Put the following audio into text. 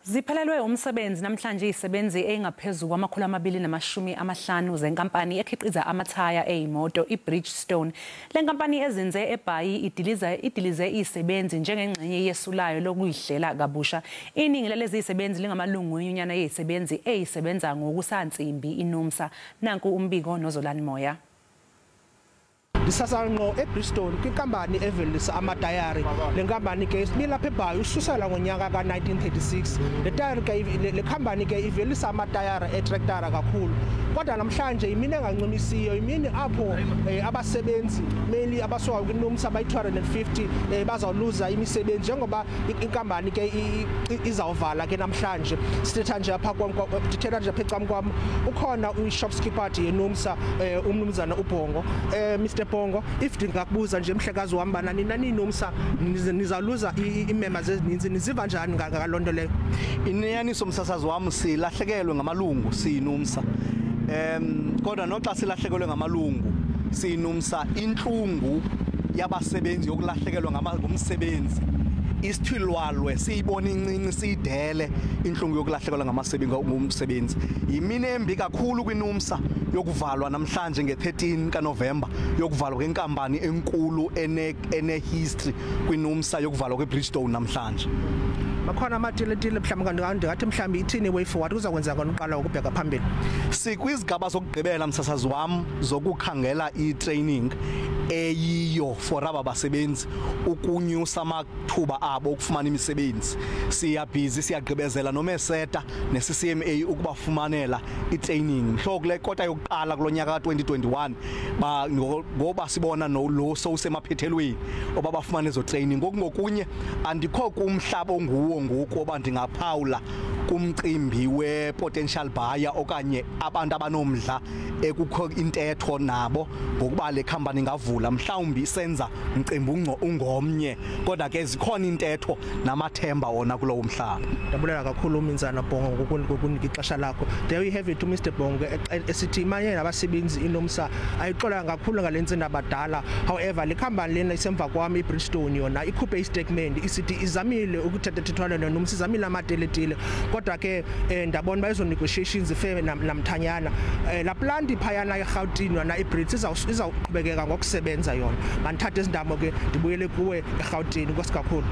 Ziphelelwe umsebenzi namhlanje izisebenzi engaphezulu kwama-250 zenkampani ekhiqiza amathaya eyimoto iBridgestone. Le nkampani ezinze eBhayi idilize izisebenzi njengengxenye yesulayo lokuyihlela kabusha. Iningi lalezi zisebenzi lingamalungu enyunyana yezisebenzi eyisebenza ngokusansimbi iNUMSA. Nanku umbiko noZolani Moya. Lisasa ngqo eBridgestone kwinkampani evelisa amatayari. Le nkampani ke isimilapha eBhayi ususela ngonyaka ka-1936. Le tayari ke le khampani ke ivelisa amatayari etrektara kakhulu. Kodwa namhlanje imini engancumisiyo, imini apho abasebenzi mainly abasuka kwiNUMSA abayi-250 bazawuluza imisebenzi njengoba inkampani ke izawuvala ke namhlanje. Sithetha nje apha kwam, sithetha nje apha ecam kwam ukhona uyi-shopkeeper yeNUMSA, umnumzana uBhongo. Mr Bongo, if ndingakubuza nje mhlekazi wam bana nina niNUMSA nizaluza iimembers ezininzi, niziva njani ngaloo nto leyo? Inyaniso msasazi wam, silahlekelwe ngamalungu siyiNUMSA. Kodwa noxa silahlekelwe ngamalungu siyiNUMSA, intlungu yabasebenzi yokulahlekelwa ngumsebenzi isithilwalwe siyibona incinci siyidele intlungu yokulahlekelwa ngamasebenzi ngumsebenzi. Yimini embi kakhulu kwiNUMSA yokuvalwa namhlanje nge-13 kaNovemba, yokuvalwa kwenkampani enkulu ene history kwiNUMSA, yokuvalwa kweBridgestone namhlanje. Bakhona amatiletile mhlawumbi ndingathi mhlawumbi ithini way forward kuza kwenzeka uqala ukubheka phambili? Sikwizigaba zokugqibela msasazi wam zokukhangela i-training eyiyo for aba basebenzi ukunyusa amathuba abo okufumana imisebenzi. Siyabhizi siyagqibezela noMerseta ne-CCMA ukubafumanela i-training mhlo kule kota yokuqala kulo nyaka ka-2021 ba ngoba sibona lo sowusemaphethelweni oba bafumane ezo training. Ngokungokunye andikho kumhlaba onguwo ngoku oba ndingaphawula kumcimbi we-potential buyer okanye abantu abanomdla ekukho intetho nabo ngokuba le company ingavula, mhlawumbi isenza umcimbi ungomnye, kodwa ke zikhona intetho namathemba wona kulowo mhlaba. Ndabulela kakhulu uMnumzana Bhongo ngokunika ixesha lakho. There you have it, Mr Bhongo esithi imanye nabasebenzi iNUMSA ayixola kakhulu ngale ntsinda abadala. However, le company lena isemva kwami iBridgestone yona ikhuphe istatement isithi izamile ukuthethathethwana noNUMSA, izamile amateletile, kodwa ke ndabona uba ezo negotiations ife namthanyana. La plant phayana eRhawutini yona iBridge izawuqhubekeka ngokusebenza yona. Mandithathe izindamo ke ndibuyele kuwe eRhawutini. Nkosi kakhulu.